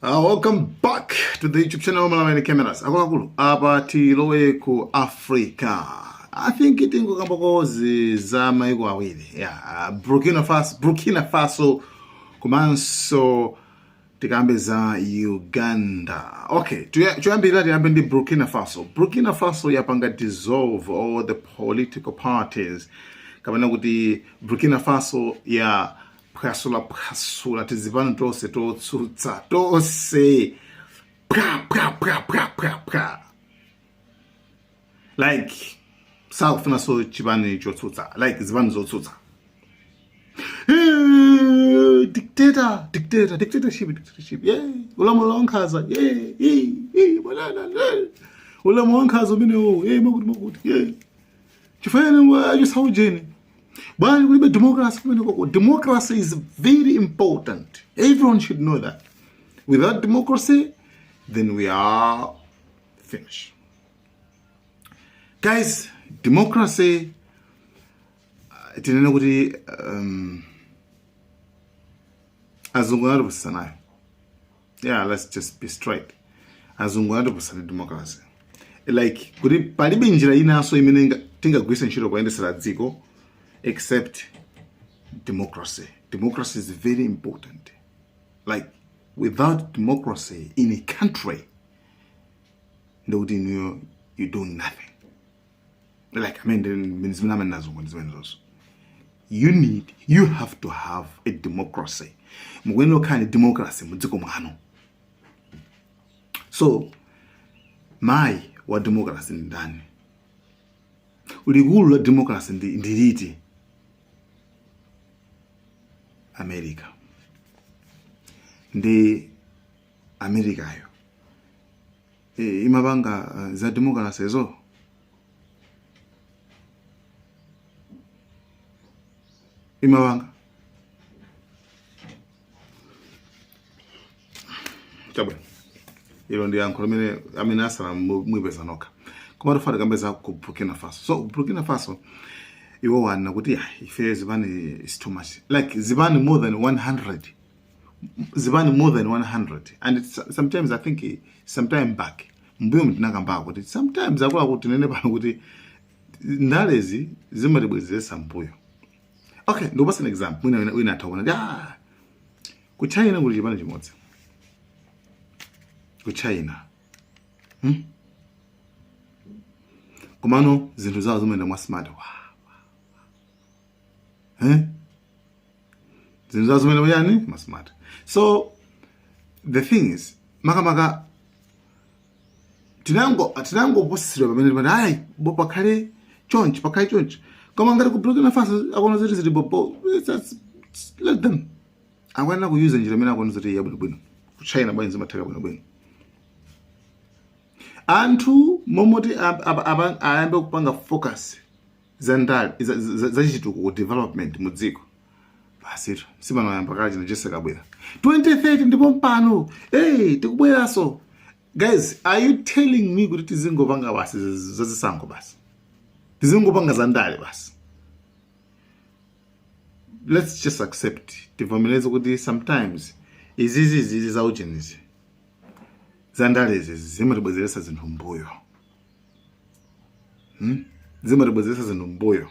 Welcome back to the YouTube channel Malawi Cameras. Akuluakulu, apa tilowe ku Africa. I think tingokambako za maiko awiri. Yeah, Burkina Faso komanso tikambe za Uganda. Okay, choyambirira tiyambe ndi Burkina Faso. Burkina Faso yapanga dissolve all the political parties. Kapena kuti Burkina Faso ya phwasula phwasula tizipani tonse totsutsa tonse, pwa pwa pwa pwa pwa pwa, like sakufunanso chipani chotsutsa, like zipani zotsutsa. Dictator, dictator, dictatorship, dictatorship, yeah, ulamuliro wankhanza, yeah, banana, yeah. Ulamuliro wankhanza umenewo, yeah, makuti makuti, yeah, chifukwa achisaujeni bwanji kulibe democracy kumene koko. Democracy is very important. Everyone should know that without democracy, then we are finished, guys. Democracy, tinene kuti azungu anatipusitsa nayo. Yeah, let's just be straight, azungu anatipusitsa ndi democracy, like kuti palibe njira inanso imene tingagwiritse ntchito kuyendesera dziko except democracy. Democracy is very important. Like, without democracy in a country, ndikuti inuyo you doing nothing. Like, I mean, zimene amene azungu ndi zimene zonso you have to have a democracy. Mukuyenera kukhala ndi democracy mudziko mwanu. So mayi wa democracy ndi ndani? Likulu la democracy ndi liti? America. Ndi Americayo imapanga za democracy zo? Imapanga chabwino. Ilo ndi yankho limene amene asala mwipeza nokha. Koma tifuna tikambe za ku Burkina Faso. So Burkina Faso iwo wanena kuti, "Ah, ife zipani is too much," like zipani more than 100, zipani more than 100. And it's, sometimes I think sometime back mbuyo mtinakambako kuti sometimes akuluakulu tinene pano kuti ndalezi zimatibwezeretsa mbuyo. Okay, ndikupasa an example. Wina atha kuona kuti, ah, ku China kuli chipani chimodzi ku China, Komano zinthu zawo zimayenda mwa smart. Wa eh? Zinthu zawo zimayenda mwachani? Mwa smart. So the thing is, makamaka tinangopusitsidwa pamene timati, ayi bo, pakhale chonchi, pakhale chonchi. Koma ngati ku Burkina Faso akuona zoti zili bobo, let them. Akuyenera kuyuza njira imene akuona zoti yabwinobwino. Ku China bwanji zimatheka bwinobwino? Anthu momoti ayambe kupanga focus za ndale za chitukuko, development mu dziko, basi sipanoyamba kale chino chese kabwera 2030 ndipo mpano, hey, tikubweranso. Guys, are you telling me kuti tizingopanga basi zazisankho, basi tizingopanga za ndale basi? Let's just accept, tivomereze kuti sometimes izizi za ujenizi, za ndalezi zimatibwezeretsa zinthu mbuyo, Zimatibwezeretsa zinthu mbuyo.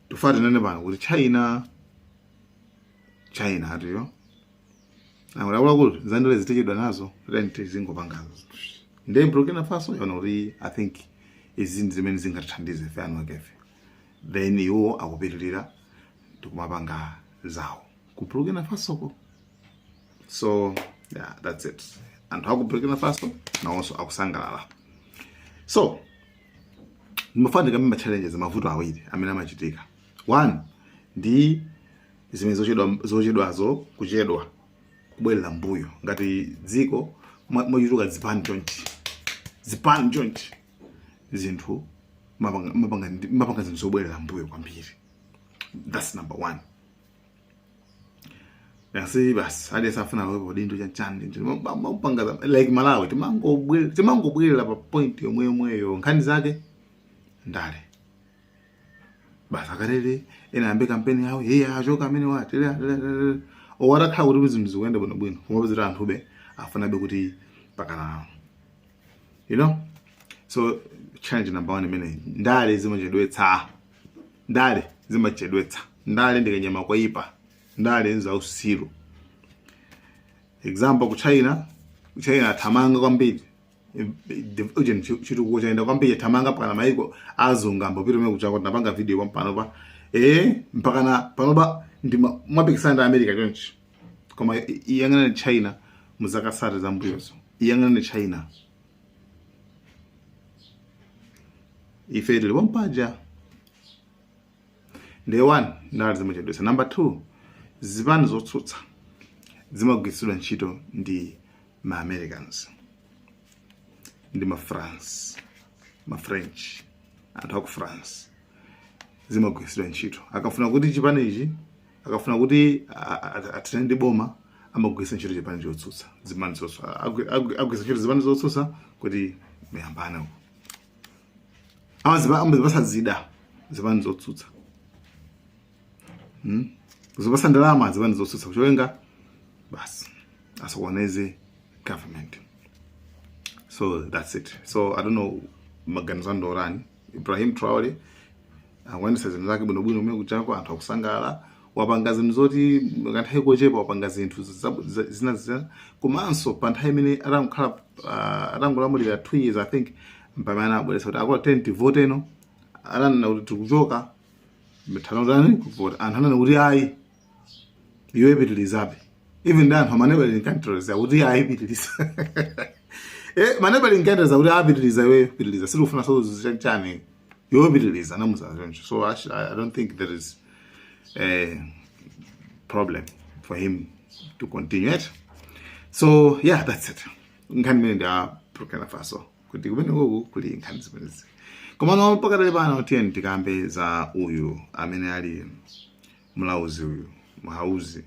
Tifuna tinene pano kuti China atiyo akuluakulu zandale zitichedwa nazo, then tizingopangazo. Ndiye Burkina Faso yaona kuti, I think izi ndi zimene zingatithandize ife anu akefe, then iwo akupitirira ndikumapanga zawo ku Burkina Faso ko. So yeah, that's it. Anthu aku Burkina Faso nawonso akusangalala. So ndimafuna ndikambe ma challenges, mavuto awiri amene amachitika. One ndi zimene zochedwazo, kuchedwa, kubwerera mbuyo ngati dziko mwachituka zipani chonchi, zipani chonchi, zinthu mapanga zinthu zobwerera mbuyo kwambiri. That's number one. Yasi basi aliyense afuna alowepo udindo, chanchani, mapanga like Malawi timangobwerera pa point yomweyomweyo. Nkhani zake ndale basi. Akalele ena ayambe kampeni yawo, iye achoka amene wa tele tele tele. Owatakhala kuti zinthu zikuyenda bwinobwino, kumapezera anthube afunabe kuti pakana, so challenge number one imene, ndale zimachedwetsa, ndale zimachedwetsa, ndale ndikanyama koyipa, ndale nzausiru. Example, ku China. Ku China athamanga kwambiri, ujeni chitukuko chaenda kwambiri, athamanga pakana maiko azungu ambopita umene kuchako. Tinapanga video pampanopa, mpakana panopa ndi mwapikisana ndi America chonchi. Koma iyang'anani China muzaka 30 zambuyozo, iyang'anani China, ife tili pompaja. Ndiye one, ndale zimachedwetsa. Number two, zipani zotsutsa zimagwiritsidwa ntchito ndi ma Americans ndi ma France, ma French, anthu aku France. Zimagwiritsidwa ntchito akafuna kuti chipani ichi, akafuna kuti athane ndi boma, amagwiritsa ntchito chipani chotsutsa, zipani zotsutsa, agwiritsa ntchito zipani zotsutsa kuti muyambane uko. Amazipasa zida zipani zotsutsa, Kuzipasa ndalama zipani zotsutsa, kucholenga basi asokoneze government. So that's it. So I don't know maganizo anu ndorani. Ibrahim Traore akuyendetsa zinthu zake bwinobwino kumene kuchako, anthu akusangalala. Wapanga zinthu zoti kanthawi kochepa wapanga zinthu zina zina, komanso pa nthawi imene atangokhala, atangolamulira 2 years, I think, mpamene anabweretsa kuti akula 10 tivote eno, ananena kuti tikuchoka mithanotani kuvota. Anthu ananena kuti ayi, iwe pitilizabe. Even ndi anthu ama neighboring countries akuti ayi, pitiliza. Ma neighboring countries akuti apitiliza, iweyo pitiliza, sitikufuna so chani, iwe pitiliza, anamuza choncho. So actually, I don't think there is a problem for him to continue it. So yeah, that's it. Nkhani imene ndi a Burkina Faso, kuti kumene kuku kuli nkhani zimenezi. Komano pakatali pano tiyeni tikambe za uyu amene ali mlauzi uyu, Muhauzi,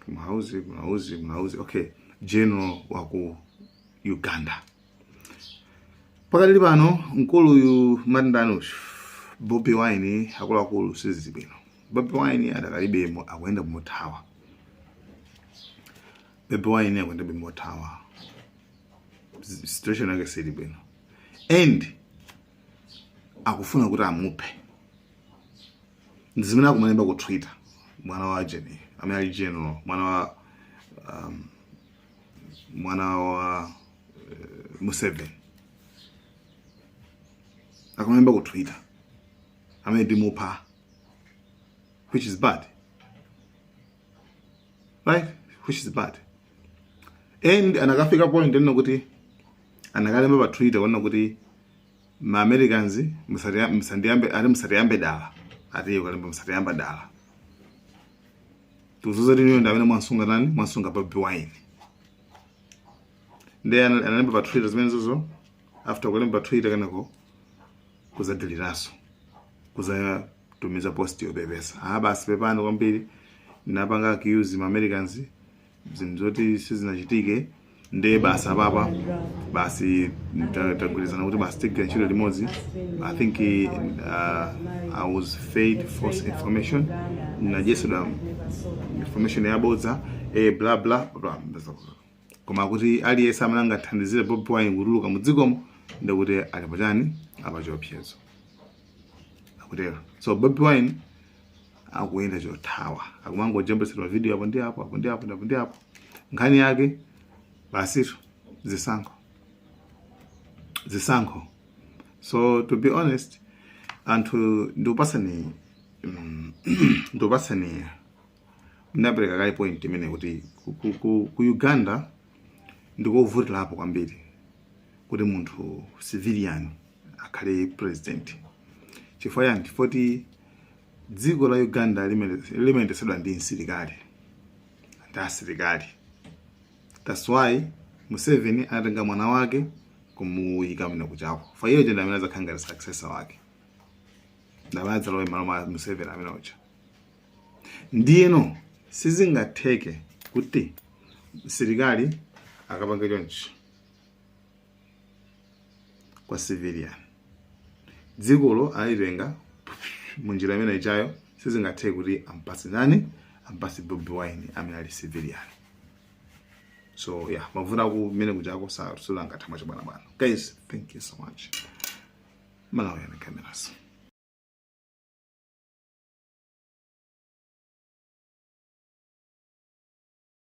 Muhauzi, Mulauzi, Mulauzi, okay, general wa ku Uganda. Pakatali pano mkuluyu matindani, Bobi Wine, akuluakulu, sizili bwino. Bobi Wine adakalibe akuyenda mothawa. Bobi Wine akuyenda mothawa, situation yake sili bwino and akufuna kuti amuphe. Ndi zimene akumalemba ku Twitter mwana wa Jenny amene ali general, mwana wa Museveni, akumalemba ku Twitter amene ndimupha, which is bad, right? Which is bad. And anakafika point ena kuti anakalemba pa Twitter kuona kuti ma Americans musandiyambe, ati musatiyambe dala, ati ukalemba musatiyamba dala, tikuzuza kuti ndi amene mwasunga nani, mwasunga Bobi Wine. Ndi analemba pa Twitter zimene zozo. After kulemba pa Twitter, kenako kuzadiliraso, kuzatumiza post yopepesa: ah, basi, pepani kwambiri, napanga accuse ma Americans zinthu zoti sizinachitike. Ndiye basi, apapa basi tagwirizana kuti basi tigwira ntchito limodzi. I think I was fed false information, nadyetsedwa information yabodza, bla bla bla. Koma kuti aliyense amene angathandizire Bobi Wine kutuluka mu dzikomo, ndikuti ali pachani, apachiopsezo, akutero. So Bobi Wine akuyenda chothawa, akumangojambulitsidwa video apo ndi apo, apo ndi apo, apo ndi apo. Nkhani yake basitu zisankho, zisankho. So to be honest, anthu, ndikupasani, ndinapereka kale point imene kuti ku Uganda ndikovutirapo kwambiri kuti munthu civilian akhale president. Chifukwa chani? Chifukwa dziko la Uganda limayendetsedwa ndi msilikali, ndi asilikali. That's why Museveni anatenga mwana wake kumuyika mene kuchako fa iye ndi amene azakhala ngati successor wake, ndi amene adzalowe malo mwa Museveni amene uja. Ndiyeno sizingatheke kuti msilikali akapange chonchi kwa civilian. Dzikolo alitenga munjira imene ichayo, sizingatheke kuti ampatse nani, Ampasi Bobi Wine amene ali civilian. So yeah, mavuto kumene kujako sulangatha mwachibwanabwana. Guys, thank you so much. Malawi and Cameras.